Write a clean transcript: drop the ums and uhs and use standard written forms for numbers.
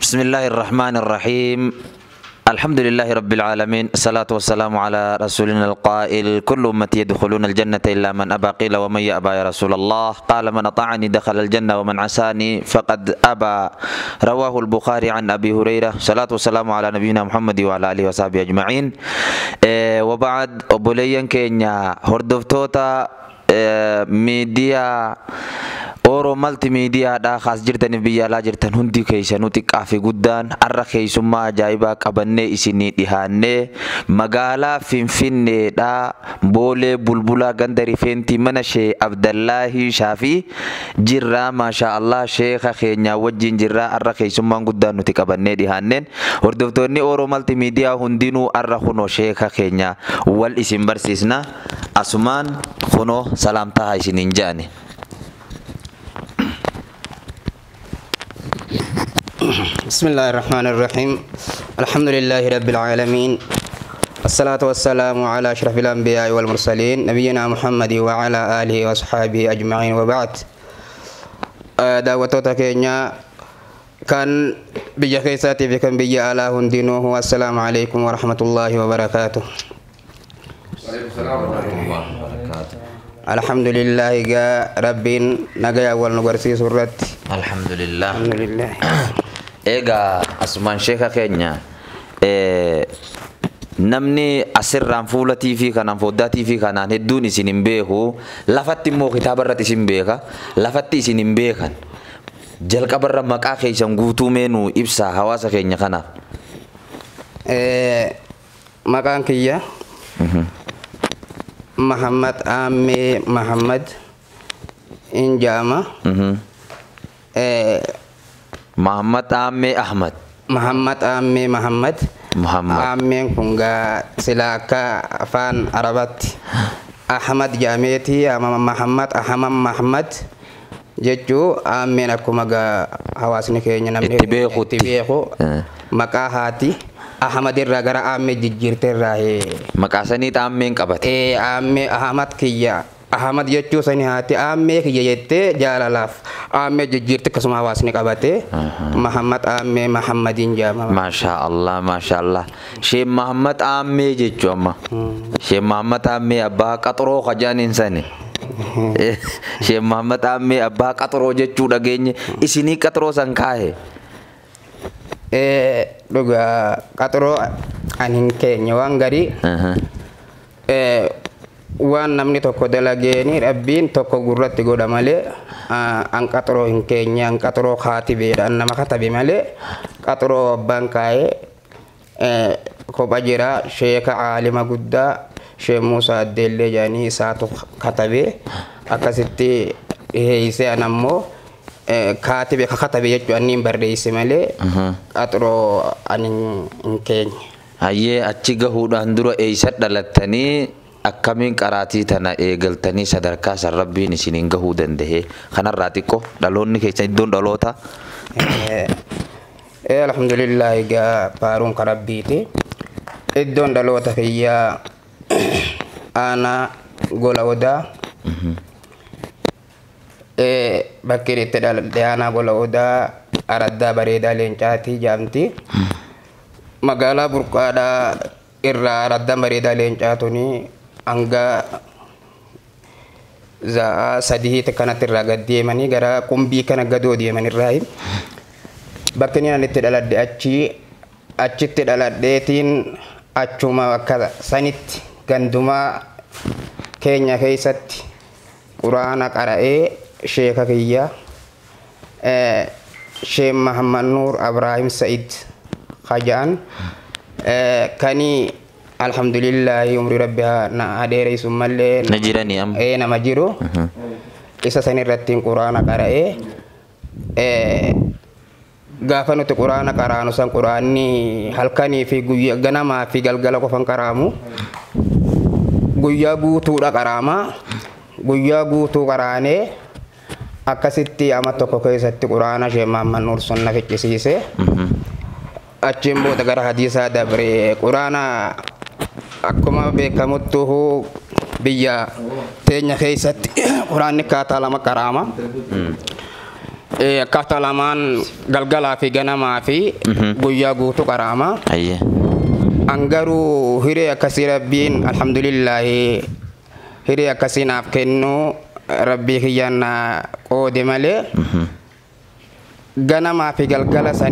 بسم الله الرحمن الرحيم. الحمد لله رب العالمين، الصلاة والسلام على رسولنا القائل: كل أمتي يدخلون الجنة إلا من أبى. قيل: ومن يأبى يا رسول الله؟ قال: من أطاعني دخل الجنة ومن عصاني فقد أبى. رواه البخاري عن أبي هريرة. الصلاة والسلام على نبينا محمد وعلى آله وصحبه أجمعين. وبعد، obboleeyyan keenya hordoftoota miidiyaa Oro Multimediaadha kaas jirtaniif biyya alaa jirtan hundi keessanuu, xiqqaa fi guddaan, har'a keessummaa ajaa'ibaa qabannee isinii dhihaannee magaalaa Finfinneedha, Boolee Bulbulaa, ganda Rifeentii, mana Shee Abdallaahii Shaafii jirraa. Maashaa Allah, sheeka keenyaa wajjin jirraa. Har'a keessummaan guddaan nuti qabannee dhihaanneen, hordoftoonni Oro Multimedia hundinuu, har'a kunoo sheeka keenya wal isin barsiisna. Asumaan kunoo salaamtaa isiniin jedhani. بسم الله الرحمن الرحيم. الحمد لله رب العالمين، الصلاة والسلام على أشرف الأنبياء والمرسلين، نبينا محمد وعلى آله وصحبه أجمعين، وبعد. Daawwattoota keenya kan biyya keessaatii fi kan biyya alaa hundinuu, السلام عليكم ورحمة الله وبركاته. الحمد لله, gaa Rabbiin nagaya wal nu garsiisu irratti. Alhamdulillah. Alhamdulillah. Egaa asumaan sheeka keenya, namni asirraan fuula TV kanaan, foddaa TV kanaan hedduun isin hin beeku. Lafatti immoo kitaaba irratti isin beeka, lafatti isin hin beekan. Jalqabarra maqaa keessan guutuu meenuu ibsaa hawaasa keenya kanaaf. Maqaan kiyya Muhammad Ammee Muhammad Injaama. Muhammad Ammee Ahmad. Muhammad Ammee Muhammad. Muhammad. Ammeen kun gaa sila akka afaan Arabaatti Ahmad jedhameeti Muhammad Ahmad Muhammad jechuu. Ammeen akkuma gaa hawaasni keenya namni itti beekutti. Itti beeku, maqaa haati Ahmad irraa gara Ammee jijjiirte irraa. Maqaa sanii Ammeen qabate. Ammee Ahmad kiyya Ahmad jechuu sani haati Ammee kiyya jettee jaalalaaf Ammee jijjiirte, akkasuma hawaasni qabate Muhammad Ammee Muhammadiin jedhama. Maashaa Allah, maashaa Allah. Shee Muhammad Ammee jechuu amma. Shee Muhammad Ammee abbaa qaxaroo kajaaniin sani. Shee Muhammad Ammee abbaa qaxaroo jechuu dhageenye, isinii qaxaroo san kaahe. Dhugaa qaxaroo ani hin keenye, waan garii waan namni tokko dalageeni Rabbiin tokko gurratti godha malee, an qaxaroo hin keenye. An qaxaroo kaatibeedha, an nama katabe malee qaxaroo abbaan kaa'ee kopha jira. Sheeka caalima guddaa, Shee Muusaa Addeellee jedhanii, isaatu katabe, akkasitti dhiheeyse. An ammoo kaatibe ka katabe jechuu, anniin barreesse malee qaxaroo ani hin keenye. Hayyee, achi gahuudhaan dura eeysa dhalattanii, akkamiin qaraatii tana eegaltanii, sadarkaa san Rabbiin isiniin gahuu danda'e? Kanarraa xiqqoo dhaloonni keessa, iddoon dhaloota. Alhamdulillah, egaa faaruun ka Rabbiiti. Iddoon dhaloota kiyyaa aanaa Gola Odaa. Bakki itti dhaladhe aanaa Gola Odaa, araddaa Bareedaa Leencaatii jaamti. Magaalaa Burqaadhaa irraa araddaan Bareedaa Leencaa tuni hanga za'aa 3 kanatti irraa gad deemanii gara Qumbii kana gadoo deeman irraa. Bakki inni itti dhaladhe achi. Achitti dhaladheetiin achuma bakka sanitti gandumaa keenya keessatti quraana qara'ee, sheeka kiyya Sheek Mahammad Nuur Abraahim Sa'id kaja'an kani, alhamdulillahi, umri Rabbi na adeereessu mallee Na jiranii amma. Nama jiru. Isa san irratti quraana qara'ee, gaafa nuti quraana qaraanu san quraanni halkanii fi guyyaa, ganamaa fi galgala qofan qaraamu, guyyaa guutuudha qaraama. Guyyaa guutuu qaraanee akkasitti ama tokko keessatti quraana Sheek Mahammad Nuur sun na ficcisiise. Achiin booda gara hadiisaa dabre. Quraana akkuma beekamuttu biyya teenya keessatti quraanni akkaataa lama qaraama. Akkaataa lamaan, galgalaa fi ganamaa fi guyyaa guutuu qaraama. Ayyee. An garuu hiree akkasii Rabbiin, alhamdulillaahi, hiree akkasii naaf kennu Rabbii kiyyaan na qoode malee, ganamaa fi galgala san